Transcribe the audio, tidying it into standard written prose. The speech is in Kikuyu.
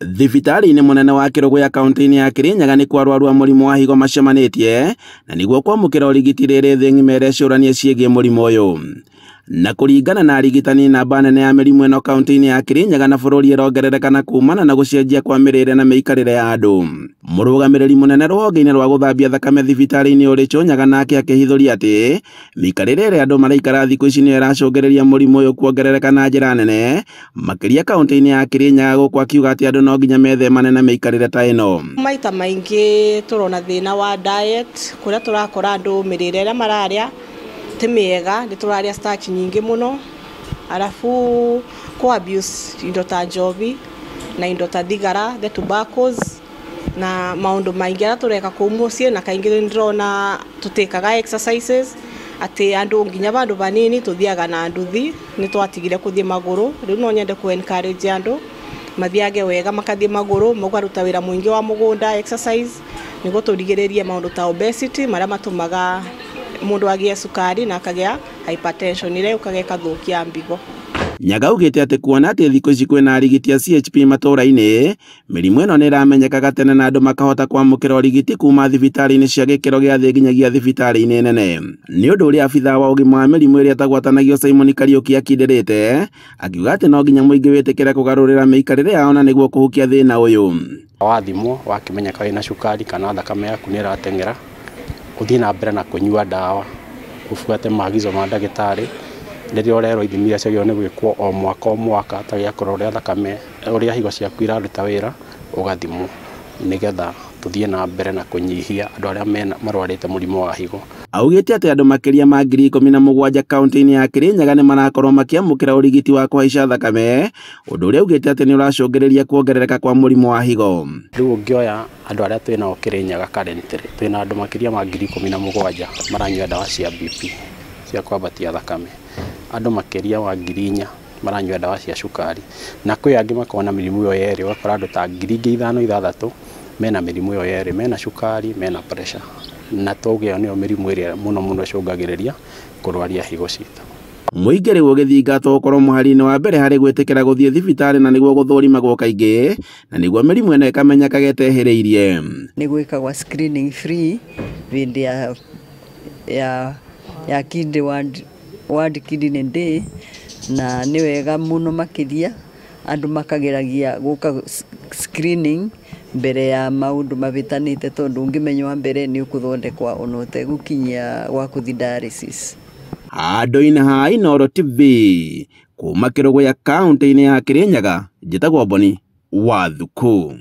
Thibitarĩ-inĩ mũnene wa Kĩrũgũya kaunti-inĩ ya Kĩrĩnyaga nĩkuo arwaru a mũrimũ wa higo macemanĩtie na nĩguo kwamũkĩra ũrigiti rĩrĩ thĩ ng'ima ĩrecũrania ciĩgiĩ mũrimũ ũyũ. Na kũringana na arigitani, namba nene ya mĩrimũ ĩno kaunti-inĩ ya Kĩrĩnyaga na bũrũri ĩrongerereka na kumana na gũcenjia kwa mĩrĩre na mĩikarĩre ya andũ. Mũrũgamĩrĩri mũnene rũhonge-inĩ rwa gũthambia thakame thibitarĩ-inĩ ũrĩ Chũnyaga nake akĩhithũria atĩ mĩikarĩre ĩrĩa andũ maraikara thikũ ici nĩyo ĩracũngĩrĩria mũrimũ ũyũ kuongerereka na njĩra nene makĩria kaunti-inĩ ya Kĩrĩnyaga, gũkũ akiuga atĩ andũ no nginya methemane na mĩikarĩre ta ĩno. Maita maingĩ tũrona thĩna wa diet kũrĩa tũrakora andũ mĩrĩre ĩrĩa mararĩa ti mĩega, nĩ tũrarĩa starch nyingĩ mũno, arabu kũ abuse indo ta njohi na indo ta thigara, the tobaccos, na maũndũ maingĩ arĩa tũreka kũu mũciĩ. Na kaingĩ nĩ ndĩrona tũtĩkaga exercises, atĩ andũ nginya vandũ vanini tũthiaga na nduthi, nĩ twatigire kũthiĩ magũrũ. Rĩu no nyende kũ encourage andũ mathiage wega, makathiĩ magũrũ, mũkaruta wĩra mũingĩ wa mũgũnda, exercise, nĩguo tũrigĩrĩrie maũndũ ta obesity marĩa matũmaga mũndũ agĩe cukari na akagĩa hypertension ĩrĩa yũkaga ĩkathũkia mbigo. Nyaga augĩte atĩ kuona atĩ thikũ ici kwĩna arigiti a CHP matũũra-inĩ, mĩrimũ ĩno nĩ ĩramenyekaga tene na andũ makahota kwamũkĩra ũrigiti kuma thibitarĩ-inĩ cia gĩkĩro gĩa thĩ nginyagia thibitarĩ-inĩ nene. Nĩ ũndũ ũrĩa abithaa wa ũgima wa mĩrimũ ĩrĩa ĩtagwatanagio Simon Kariuki akindĩrĩte akiuga atĩ no nginya mũingĩ wĩtĩkĩre kũgarũrĩra mĩikarĩre yao na nĩguo kũhukia thĩna ũyũ. Wathimwo wakĩmenyeka wĩna cukari kana thakame yaku nĩ ĩrateng'era, ũthiĩ na mbere na kũnyua ndawa, ũbuate maagizo ma ndagĩtarĩ. Rĩrĩa ũrerwo ithimi iria ciagĩrĩirwo nĩ gwĩkwo o mwaka o mwaka, ta gĩa kũrora ũrĩa thakame, ũrĩa higo ciaku iraruta wĩra, ũgathimwo nĩgetha tũthiĩ na mbere na kũnyihia andũ arĩa mena marwarĩte mũrimũ wa higo. Augĩte atĩ andũ makĩria ma 17,000 kaunti-inĩ ya Kĩrĩnyaga nĩ marakorwo makĩamũkĩra ũrigiti wa kũhaica thakame, ũndũ ũrĩa augĩte atĩ nĩ ũracũngĩrĩria kuongerereka kwa mũrimũ wa higo. Rĩu ũngĩoya andũ arĩa twĩnao Kĩrĩnyaga currently, twĩna andũ makĩria ma 17,000 maranyua ndawa cia BP cia kwambatia thakame, andũ makĩria wa 4,000 maranyua ndawa cia cukari, na kwĩ angĩ makoragwo na mĩrimũ ĩyo yerĩ, ũgakora andũ ta ngiri ingĩ ithano ithathatũ mena mĩrimũ ĩyo yerĩ, mena cukari, mena pressure, na tuge ĩyo nĩyo mĩrimũ ĩrĩa mũno mũno ĩcũngagĩrĩria kũrwaria higo citũ. Mũingĩ rĩu ũgĩthingatwo gũkorwo mũhari-inĩ wa mbere harĩ gwĩtĩkĩra gũthiĩ thibitarĩ na nĩguo gũthũrimagwo kaingĩ na nĩguo mĩrimũ ĩno ĩkamenyekaga ĩtehĩrĩirie. Nĩ gwĩkagwa screening free hĩndĩ ya Kidney World Kidney Day, na nĩ wega mũno makĩria andũ makageragia gũka screening mbere ya maũndũ mabĩtanĩte, tondũ ũngĩmenywo wa mbere nĩ ũkũthondekwa ona ũtegũkinyia gwa kũthi dialysis. Handũ-inĩ ha Inooro TV kuma Kĩrũgũya kaunti-inĩ ya Kĩrĩnyaga, njĩtagwo Boni wa Thuku.